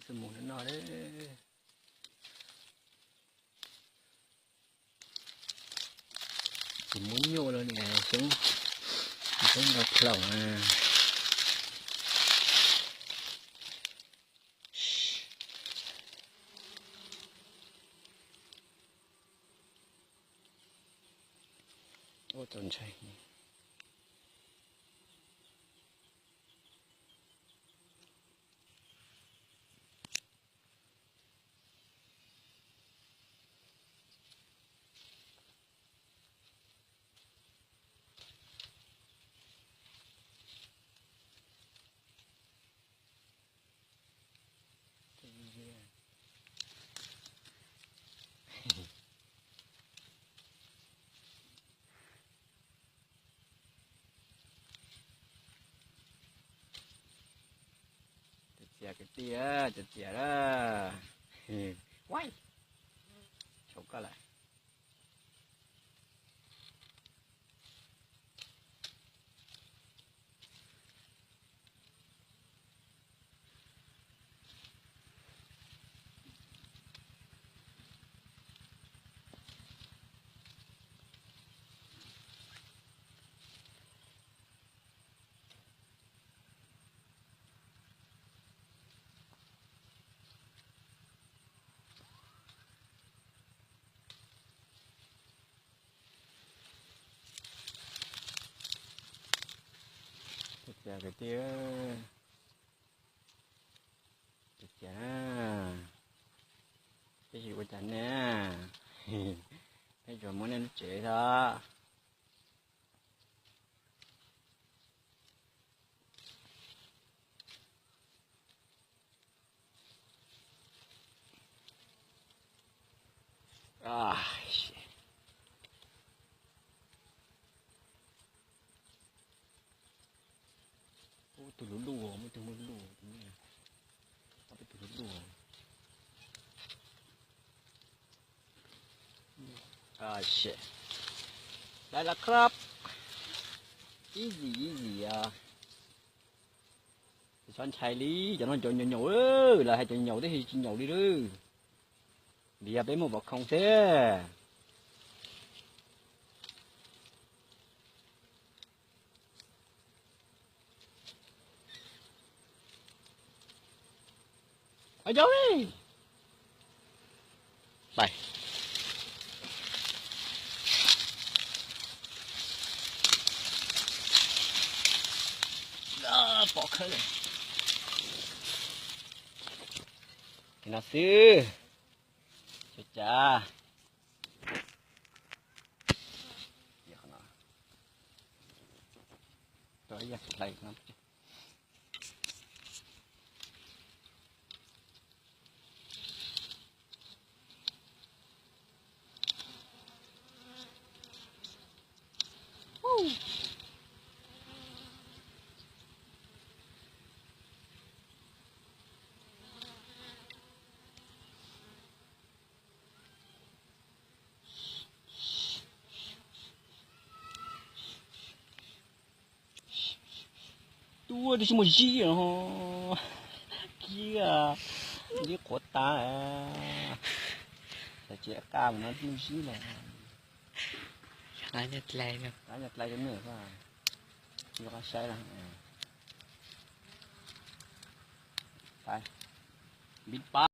Tus mus no no, tsis muaj nyuj los niam xyoob, xyoob ntau plaum na. Ua tau ntshai. Txias txias kwv tij, txias txias lawm. Ua, tshauv koj lawm. Txias txias kwv tij, txias txias, peb tsis ua cas ne, peb tsuas muab nej lub tsev xwb. Ub, tus luj luj, muaj tus muaj luj, peb tus luj luj. Lawm lawmครับ, easy easy os. Tsis txhob ntshai li, cov no cov nyaum nyaum, lawv hais cov nyaum tab sis tsis nyaum li lawm. Vim yog peb muaj vov khoom xwb. Pom khawb lawm. Li no xwb. Cas cas. Tuaj twb tsis muaj zib no. Kib, zib qhuav tas. Tsis qab mas no muaj zib lawm. Qab nyuag dlai rau nws, nws qab saib lawm. Npib pab.